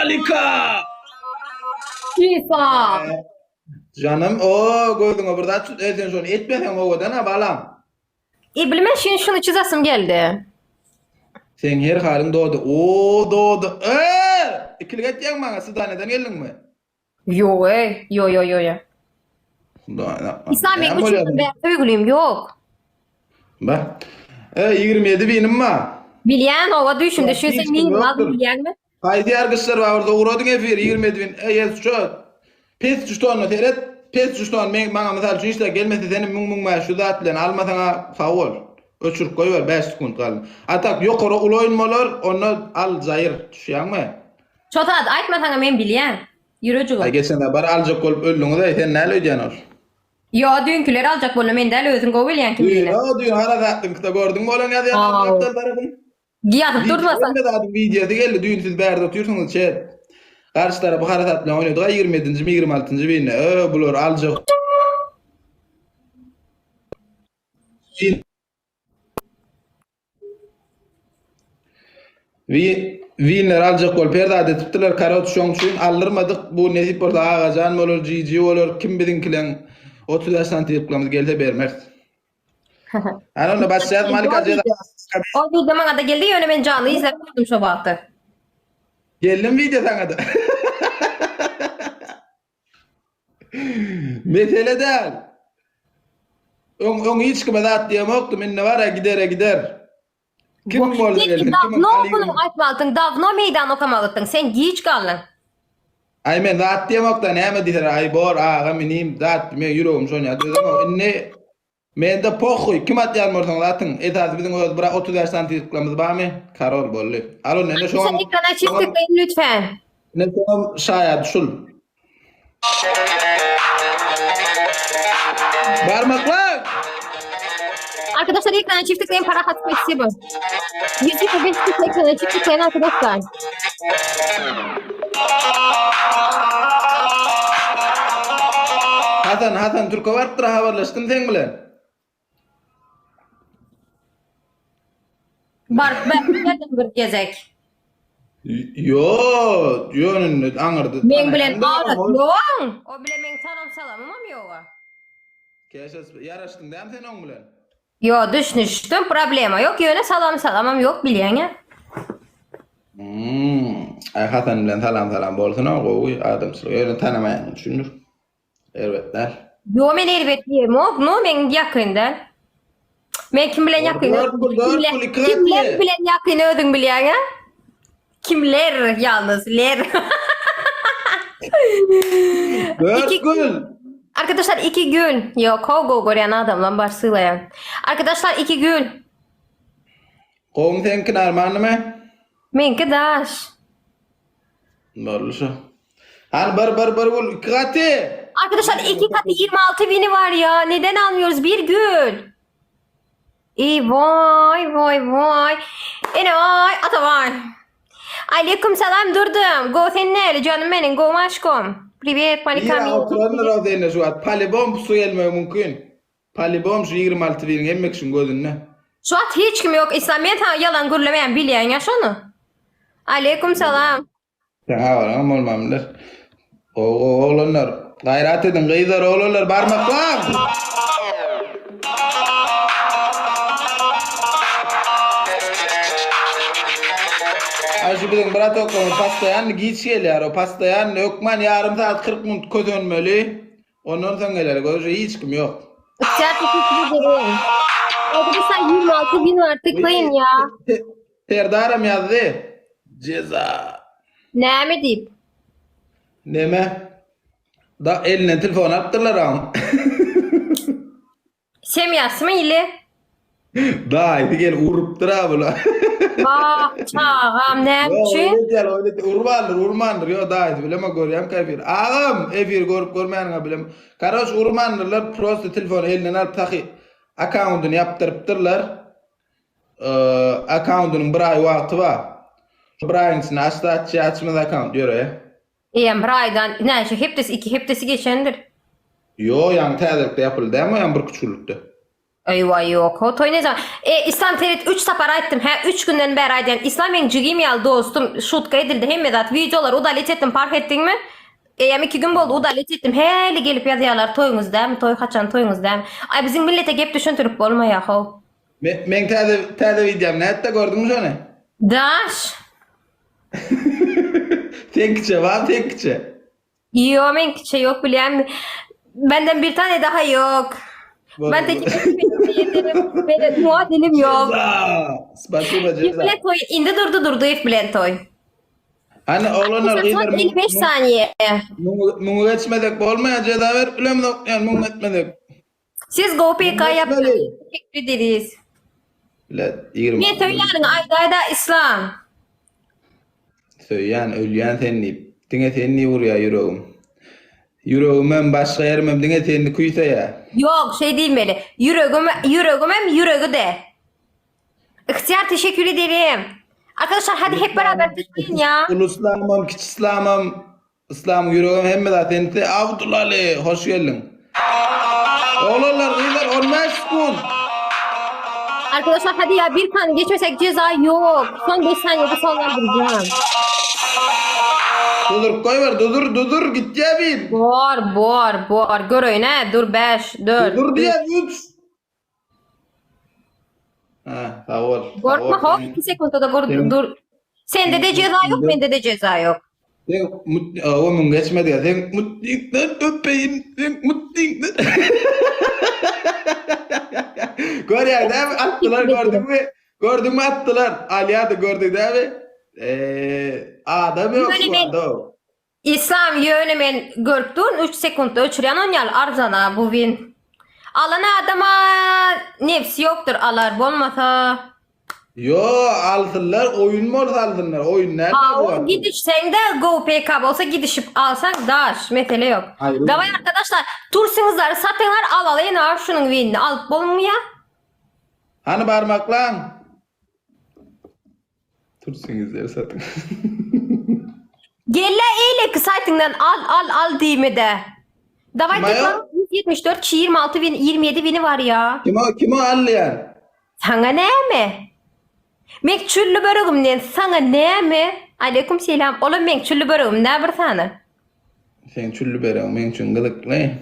Malika! Isa! Janym, o gözüňe bir zat tut, e sen şony etmeseň owadan-a balam. E bilmen şun şuny çyzasym geldi. Seň her halyň dody. O dody. E! Ikilik etýäň maňa, Sudaneden geldiňmi? Ýok eý, ýo ýo ýo ýo. Hudaý saklasyn. Isa meň Näme üç bolýar? ýyldan bäri söýgülim ýok. Ba. E, 27 binim bar. Bilýän oba düýşümde şu sen Hiç kim meni ýokdur. bilýäňmi? Haýsy ýargyçlar bar orada ugradyň efir 27 bin. Eý el şu. Pes düşdanda seret. Pes düşdan men maňa mysal üçin işler gelmese seni 1000 1500 zat bilen almasaňa sag bol. Öçürip goýber 5 sekunt galdy. A tak ýokary uly oýun bolar, onda al jaýyr düşýäňmi? Şo zady aýtmasaňa men bilýän. Ýürejigim. Aý geçen sapar aljak bolup öldüňiz-aý, sen näl öýdýän ol? Ýo, düýnkileri aljak boldum men däl, özüň gowy bilýäň kimdigini. Düýn, o düýn harasatlyňkyda gördüňmi olaň ýazýan gapdal tarapyny? Ýazyp durmasa. Hemme zadyň wideosy geldi, düýn siz bärde otyrsyňyz çet. Garşy tarapy harasat bilen oýnadyk-a ýigrimi ýedinjimi, ýigrimi altynjy birinde. Ö, bular aljak. Winler aljak bolup her zat etipdirler karoç şoň üçin aldyrmadyk bu nesip bolsa Agajan bolar GG bolar kim biziňkileň 35 santiliklerimiz gelse bermeris. Ana onda başlaýas Malika jeza. O video maňa da geldi ýöne men janly izläp durdum şo wagty. Geldim video saňa da. Mesele däl. Öň öň hiç kime zat diýemokdym, indi bar-a gidere gider. Kim bolsa gelsin, kimiň Dawno Alyň. muny aýtmalydyň, dawno meýdan okamalydyň. Sen giç galdyň. Aý men zat diýemok-da, näme diýseler, aý bor agam inim, zat men ýüregim şonýa dözemok. Indi Mende pohuý, kim atýan bolsaňyz atyň, esasy biziň öz bir 35 santiliklerimiz barmy? Karol boldy. Al ony ine şoňam. Sen ekrana çift tıklayın lütfen. Ine şoňam şaýady şul. Barmaklar! Arkadaşlar ekrana çift tıklayın para hat spasibo. 125 kişi ekrana çift tıklayın arkadaşlar. Hasan Hasan Türke barypdyr habarlaşdym seň bilen. Baryp berdim bir gezek. Ýo, ýönünde aňyrda. Meň bilen arat ýoň. O bile meň salam salamymam ýoga. Keşe ýaraşdyň dämi sen oň bilen? Ýo düşnüşdim problema ýok ýöne salam salamam ýok bilýäňä. Hmm. Aý Hasan bilen salam salam bolsun o gowy adamçylyk ýöne tanamaýanyň üçindir. Erbet däl. Ýo men erbet diýemok no meň ýakyn däl. Men kim bilen ýakyn kimler bilen ýakyn özüň bilýäňä. Kimler ýalnyz ler. Dört gül. Arkadaşlar iki gün. Yok ho go görýän adamlar bar sylaýan. Arkadaşlar iki gün. Gowmy seňki normalnymy? Meňki daş. Boldy şu. Hany bir bir bir gül iki gaty. Arkadaşlar iki katı 26 bini var ya. Neden almıyoruz bir gül? Ey vay vay vay. Ene vay ata vay. Aleyküm salam durdum. Go sen näli canım benim. Go aşkım. Privet Malika Ýa oturandyr o sende şu wagt. Polibom pusu gelmegi mümkin. Polibom şu 26 biriň hemme kişiň gözünde. Şu wagt hiç kim ýok. Islam men saňa ýalan gürlemeýän bilýäň ýa şony. Aleyküm salam. Sen habaryňam bolman biler. Gowy gowy oglanlar. Gaýrat ediň gyzlar oglanlar barmaklar. Ay şu biziň bratoklarymyz pastaýanny giç gelýär o pastaýanny hökman ýarym saat 40 minut kösenmeli. Ondan soň geler görüşe hiç kim ýok. Ihtiyar teşekkür ederim. Arkadaşlar 26 bin var tıklayın ya. Serdaram ýazdy. Jeza. Näme diýip? Neme? Da elinden telefon alypdyrlar aň. Semýasymy ili? Daýysy gelip urupdyr a bula. Wah, çagam näme üçin? Ýok, öýle öýle urmandyr, urmandyr. Ýok, daýysy bilemok görýäm efir. Agam, efir görüp görmäniňe bilem. Karoç urmandyrlar, prosta telefony elinden alyp sahy akkaundyny ýapdyrypdyrlar. Akkaundynyň bir aý wagty bar. Şu bir aýyň içinde açsa açýar, açmasa akkaunt ýöreýär. Eýýäm bir aýdan näçe hepdesi, iki hepdesi geçendir. Ýok, ýaňy täzelikde ýapyldy dämi o ýaňy birküç günlükde. Eýwa ýok. O toý ne zaman? E, Islam seret 3 sapar aýtdym. Hä, 3 günden bäri aýdýan. Islam meň jigim ýaly dostum. Şutka edildi hemme zat. Wideolary udalit etdim, parh etdiňmi? Eýýäm 2 gün boldy udalit etdim. Häli gelip ýazýarlar toýuňyz dämi, toý haçan toýuňyz dämi? Aý biziň millete gep düşündirip bolmaýar how. Me, meň täze täze wideom nätde gördüňmi şony? Daş. Seňkiçe bar seňkiçe. Ýo meňkiçe ýok bilýänmi? Benden bir tane daha ýok. Ben tek benim muadilim ýok. Ceza. Spasiba Kim ceza. bilen toý? Indi durdy Durdyýew bilen toý. Hani oglanlar Son gyzlar 55 saniýe. Muňa geçmesek bolmaýar ceza berip bilemzok ýani muňa etmesek. Siz go PK ýapdyňyz. Teşekkür ederiz. Bile 20. Men söýýäniň aýdaýda Islam. Söýýän, ölýän sen diýip. Diňe sen diýip urýar ýüregim. Ýüregimem, başga ýerimem diňe seni küýseýär. Ýok, şeý diýmeli. Ýüregim, ýüregimem ýüregi-de. Ihtiyar teşekkür ederim. Arkadaşlar hadi hep beraber tıklayın ya. Uly Islamam, kiçi Islamam, Islamyň ýüregim hemme zat senisi. Abdulali, hoş geldiň. Oglanlar, gyzlar 15 sekund. Arkadaşlar hadi ya bir tane geçmesek ceza yok. Son 5 saniyede sonlandıracağım. Duduryp goýber, dudur, dudur, gitýär bir. Bor, bor, bor. Göreýin he. Dur 5, 4. Dudur diýýär 3. Ha, sag bol. sag Gorkma bol. hop 2 sekundda da gor Senin- dur. Sende de ceza yok, mende de ceza yok. Sen mut o müň geçmedi ya. Sen mutlikden öpeyim. Sen mutlikden. Görýär dämi? Atdylar gördüňmi? Gördüňmi atdylar. Alýady gördük dämi? Eee, adam ýok Ýöne şu men- anda. Islam ýöne men görüp durun 3 sekundda öçürýän on ýaly arzana bu win. Alan adama nebsi ýokdur alar bolmasa. Yo alsynlar oýun bolsa alsynlar. Oýun näme Ha bu? o gidişseň de go PK bolsa gidişip alsaň daş mesele ýok. Aýry. Daway arkadaşlar tursyňyzlary satyňlar alaly ene şunuň winini alyp bolmaýa. Hany barmaklaň? Tursyňyzlary satyn. Gelle eýleki saýtyňdan al al al diýmede. Daway Kime tıkla 174 kişi 26 bin 27 bini var ya. Kim o kim o alýan? Saňa näme? Meň çüllü böregimden saňa näme? Aleyküm selam. Olam meň çüllü böregim nä bir sany? Seň çüllü beregiň meň üçin gyzykly.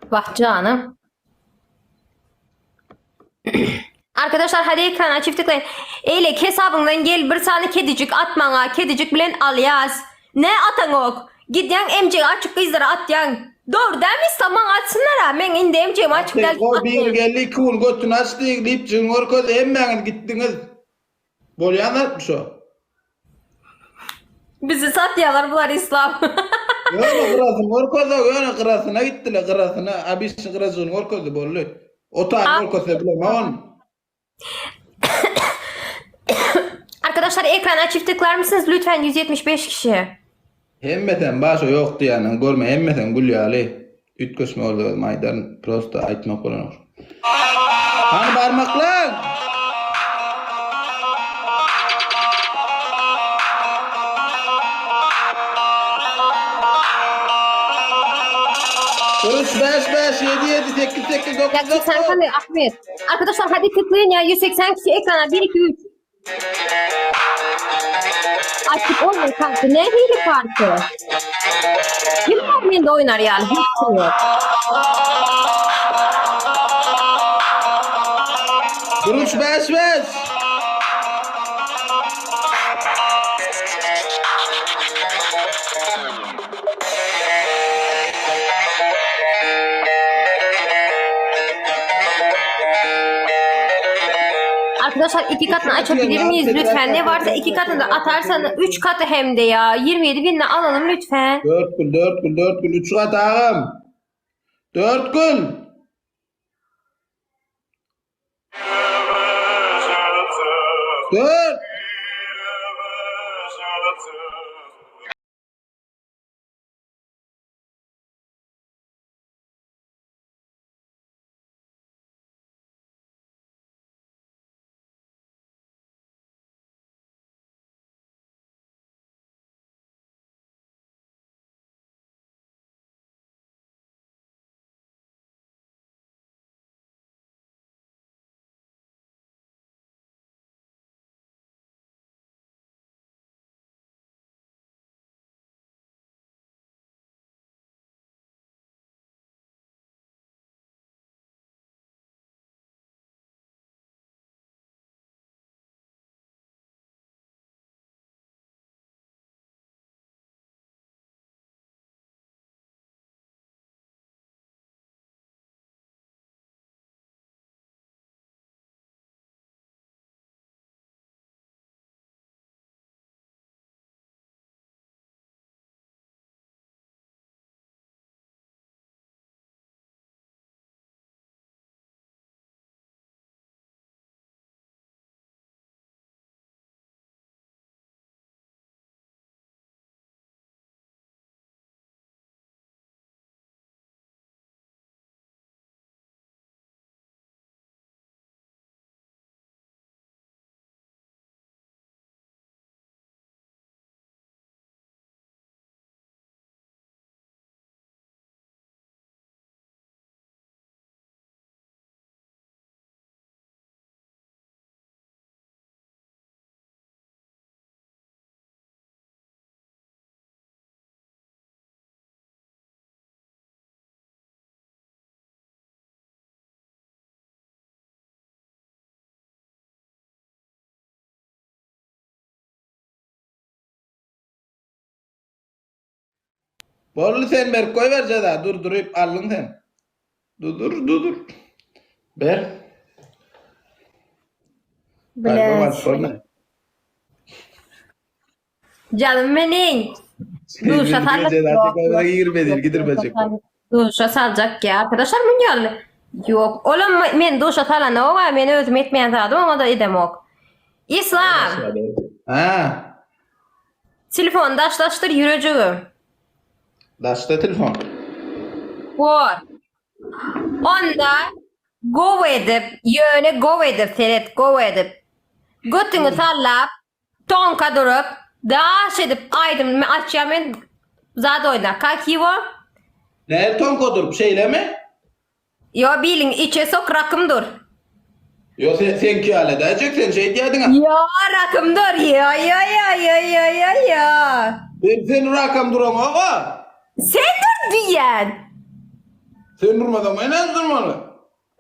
Wah janym. Arkadaşlar hadi ekrana çift tıklayın. Eyle hesabından gel bir tane kedicik at maňa. Kedicik bilen alýas. Ne ataňok? Gidýäň emjegi açyk gyzlara atýaň. Dogry dälmi İslam maňa atsynlar ha. Men indi emjegim açyk däl. O bir geldi iki gün götüni açdy diýip jigin görkezdi hemmäňiz gitdiňiz. Bolýan zatmy şo? Bizi satýarlar bular İslam. Ýöne gyrasyny görkezdi, ýöne gyrasyna gitdiler, gyrasyna, abişni gyrajygyny görkezdi, boldy. O taýy görkezse bilemok ony. Arkadaşlar ekrana çift tıklar mısınız lütfen 175 kişi. Hemmesem başa ýok diýýäniň görme hemmesem gül ýaly. Üýtgeşme boldy özüm aýdaryn, prosta aýtmak bolanok. Hany barmaklar? Üç, beş, beş, yedi, yedi, sekiz, sekiz, dokuz, Ya sen dokuz. sen Ahmet. Arkadaşlar hadi tıklayın ya 180 kişi ekrana 1 2 3. Açık olmuyor kanka. Ne hile farkı? Kim adminde oynar yani? Hiç kim yok. Bir, üç, beş, beş. Arkadaşlar iki katını açabilir miyiz lütfen? Ne varsa iki katını da atarsanız üç katı hem de ya. 27 binle alalım lütfen. Dört gül, dört gül, dört gül. Üç kat ağam. Dört gül. Dört. Boldy sen berip goýber jeza durduryp aldyň sen. Dudur dudur. Ber. Bilet. Canım benim. Duşa salacak. Duşa salacak ya arkadaşlar munýaly. Yok. Olam men duşa salan oga men özüm etmeýän zadym oňa da edemok. Islam. Ha. Telefon daşlaşdyr ýürejigim. Daşda telefon. Bor. Onda go edip, ýöne go edip seret, go edip. Götüňi sallap, Tonka durup, daş edip aýdym açýar men zat oýna. Kak ýewo? Näl tonka durup şeýlemi? Ýo biliň içe sok rakym dur. Ýo sen seňki ýaly edäýjek sen şeý diýýädiňä. Ýo rakym dur ýo ýo ýo ýo ýo ýo ýo. Sen sen rakam duraňoga. Sen dur diýýän. Sen durmasaň men nädip durmaly?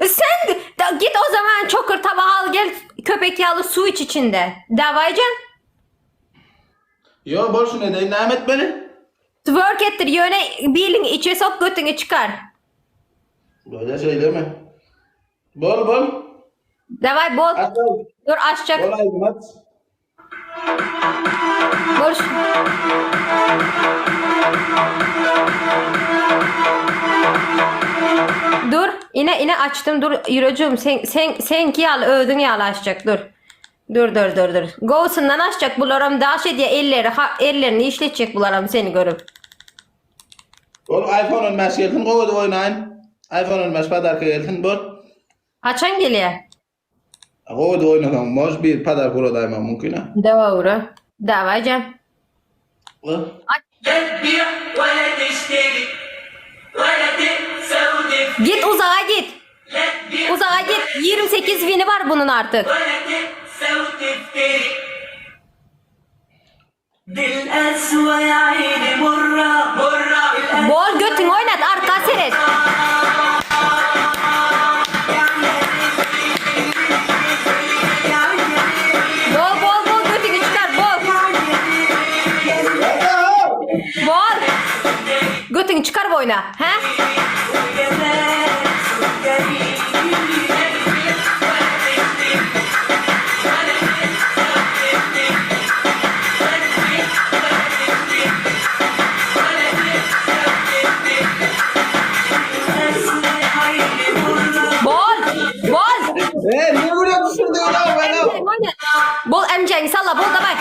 Sen da, git o zaman çokur tabağı al gel köpek yağlı su iç içinde. Davaycan. Yo bol şunu edeýin näme etmeli? Twerk etdir ýöne bilin içe sok götüňi çykar. Böyle şeýlemi? Bol bol. Davay bol. Aç bol. Dur açjak. Bol aýdym aç. Boş. Dur, ine ine açtım. Dur ýüregim sen sen senki ýaly özüň ýaly açjak. Dur. Dur dur dur dur. Gowsundan açjak bularam daş edýär elleri ha, ellerini işletjek bularam seni görüp. Bol iPhone 15 gelsin gowy edip oýnaýyn. iPhone 15 podarka gelsin bol. Haçan gelýär? Gowy edip oýnasaň mož bir podarka uradaýmaň mümkin a. Dogry. Daway jan. Git uzaga git. Uzaga git. 28 wini bar bunun artyk. Bol götüňi oýnat arka seret. Bol bol bol götüňi çykar bol. Bol. Götüňi çykar boýna. Hä? Bol! Bol! Eee niye buraya düşürdün lan beni? Bol emjäňi salla bol daway.